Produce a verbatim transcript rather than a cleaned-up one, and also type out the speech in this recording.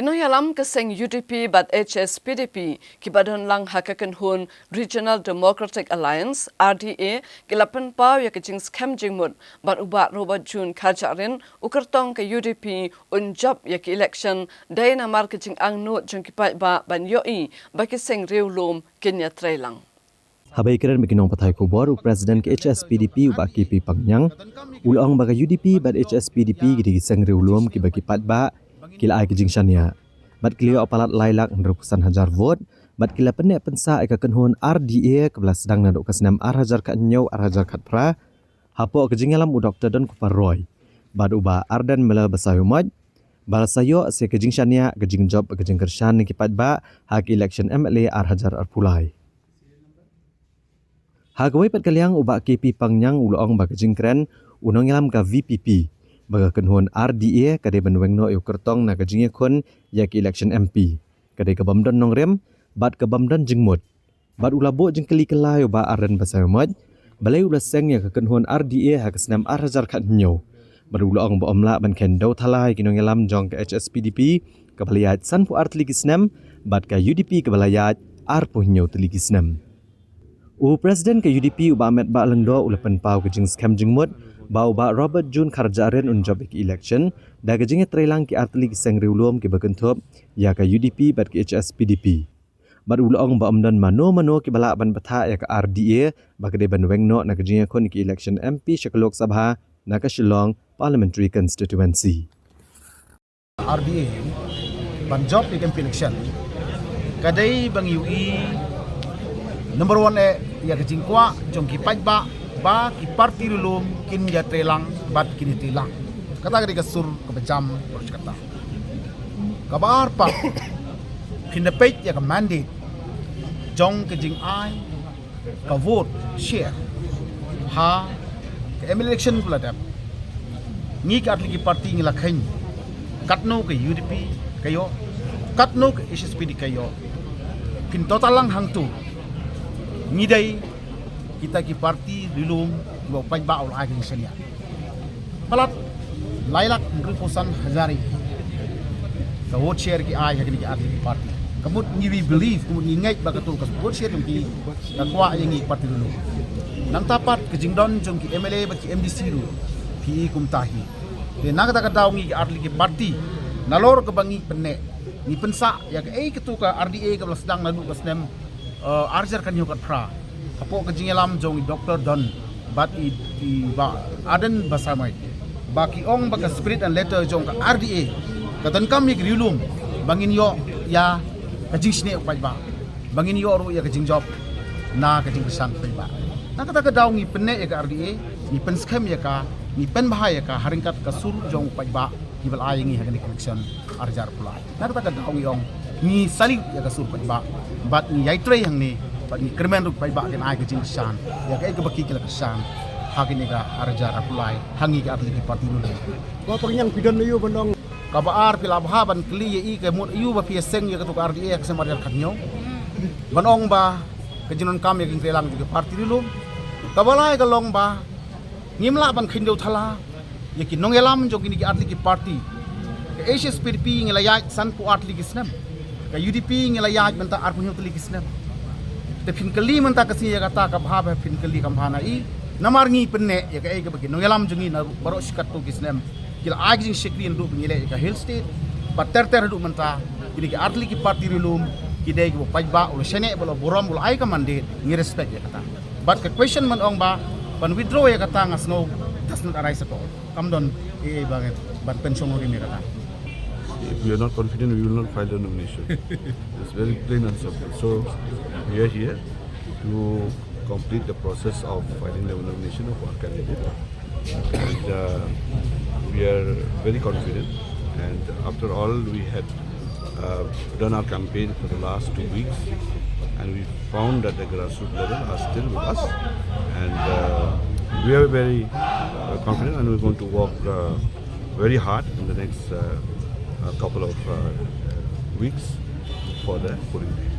Nongïalam ka seng U D P bad H S P D P kiba don lang ha ka kynhun Regional Democratic Alliance, R D A, ki la pynpaw ïa ka jingskhem jingmut bad u Bah Robert June Kharjahrin, u kyrtong ka U D P, un jop ïa ka election, dei namar ka jingangnud jong ki paidbah ban ïohi ba ki seng riewlum kin ïatreilang. Haba ïakren bad ki nongpathai khubor, u President ka H S P D P, u Bah K P Pangniang, u la ong ba ka U D P bad H S P D P ki dei ki seng riewlum kiba ki paidbah ki la ai ka jingshaniah bad ki la ïoh palat lai lak hynriewphew san hajar vote, bad ki la pynneh pynsah ïa ka kynhun R D A kaba la sdang naduh ka snem ar hajar khathynñiew, ar hajar khatphra, hapoh ka jingïalam u Doktor Donkupar Roy bad u Bah Ardent Miller Basaiawmoit, ba la sa ïoh sa ka jingshaniah, ka jingjop, ka jingkyrshan na ki paidbah ha ka election M L A ar hajar arphew lai. Ha kawei pat ka liang, u Bah K P Pangniang u la ong ba ka jingkren u nongïalam ka V P P ba ka kynhun R D A ka dei ban weng noh ïa u kyrtong na ka jingïakhun ïa ka election M P, ka dei ka bym don nongrim bad ka bym don jingmut. Bad u la buh jingkylli kylla ïa u Bah Ardent Basaiawmoit balei u la seng ïa ka kynhun R D A ha ka snem ar hajar khathynñiew. Bad u la ong ba ym lah ban kheiñ dew thala ïa ki nongïalam jong ka H S P D P kaba la ïaid sanphew ar tylli ki snem bad ka U D P kaba la ïaid arphew hynñiew tylli ki snem. U President ka U D P, u Bah Metbah Lyngdoh, u la pynpaw ka jingskhem jingmut ba u Bah Robert June Kharjahrin un jop ïa ka election da ka jingïatreilang ki ar tylli ki seng riewlum kiba kynthup ïa ka U D P bad ka H S P D P. Bad u la ong ba ym don mano mano kiba lah ban bthah ïa ka R D A ba ka dei ban weng noh na ka jingïakhun ïa ka election M P sha ka Lok Sabha na ka Shillong Parliamentary Constituency. R D A ban jop ïa ka M P election ka dei ba ngi ïohi, number one, eh, ïa ka jingkwah jong ki paidbah ba ki parti riewlum kin ïatreilang bad kin ïatreilang. Kata ka dei ka sur kaba jam baroh shi katta. Kaba ar pat, phin da peit ïa ka mandate jong ka jingai ka vote share ha ka M L A election ba la dep. Ngi ki ar tylli ki parti ngi la kheiñ katno ka U D P ka ïoh, katno ka H S P D P ka ïoh. Phin total lang hangto, ngi dei kita ki parti riewlum kiba u paidbah u la ai ka jingshaniah. Palat lai lak hynriewphew san hajar ka vote share ki ai ha kine ki ar tylli ki parti. Ka mut ngi, we believe, ka mut ngi ngeit ba kato ka vote share jong ki ka kwah ïa ngi parti riewlum. Nangta pat ka jingdon jong ki M L A bad ki M D C ruh phi i kumta hi. Te na kata ka daw ngi ki ar tylli ki parti, nalor kaba ngi pynneh, ngi pynsah ïa kaei kato ka R D A kaba la sdang naduh ka snem, eh, ar hajar khathynñiew khatphra, hapoh ka jingïalam jong i Doktor Don bad i, i Bah Ardent Basaiawmoit, ba ki ong ba ka spirit and letter jong ka R D A ka donkam ïa ki riewlum ba ngin ïoh ïa ka jingsneng u paidbah, ba ngin ïoh ruh ïa ka jingjop na ka jingkyrshan u paidbah. Na kata ka daw ngi pynneh ïa ka R D A, ngi pynskhem ïa ka, ngi pynbha ïa ka ha ryngkat ka sur jong u paidbah kiba la ai ïa ngi ha kane ka election ar hajar arphew lai. Na kata ka daw ngi ong, ngi salute ïa ka sur paidbah bad ngi ïatrei hangne bad ngi kyrmen ruh paidbah kin ai ka jingkyrshan ïa kaei kaba ki, ki la kyrshan ha kane ka ar hajar arphew lai ha ngi ki ar tylli ki parti riewlum. Bah Pangniang, phi don aïu ban ong? Kaba ar, phi la bha ban kylli ïa i ka mut aïu ba phi ïaseng ïa kato ka R D A ha ka snem ar hajar khathynñiew ban ong ba ka jingdonkam ïa ka jingtreilang jong ki parti riewlum. Kaba lai ka long ba ngim lah ban kheiñ dew thala ïa ki nongïalam jong kine ki ar tylli ki parti. Ka H S P D P ngi la ïaid sanphew ar tylli ki snem, ka U D P ngi la ïaid mynta arphew hynñiew tylli ki snem. Te phin kylli mynta ka sngi ïa kata, ka bha ba phin kylli, kam bha na i. Namar ngi pynneh ïa kaei kaba ki nongïalam jong ngi na baroh shi katto ki snem ki la ai ka jingshakri naduh ba ngi leh ïa ka Hill State bad ter ter haduh mynta. Kine ki ar tylli ki parti riewlum ki dei kiba u paidbah u la shaniah, ba u la burom, u la ai ka mandate, ngi respect ïa kata. But ka question ban ong ba ban withdraw ïa kata, nga sngew does not arise at all. Kam don ei ei ba ngi ban pynshong nongrim ïa kata. If we are not confident, we will not file the nomination. It's very plain and simple. So we are here to complete the process of filing the nomination of our candidate. And, uh, we are very confident. And after all, we had, uh, done our campaign for the last two weeks, and we found that the grassroots level are still with us. And, uh, we are very, uh, confident, and we're going to work, uh, very hard in the next, uh, uh, couple of, uh, weeks for the polling day.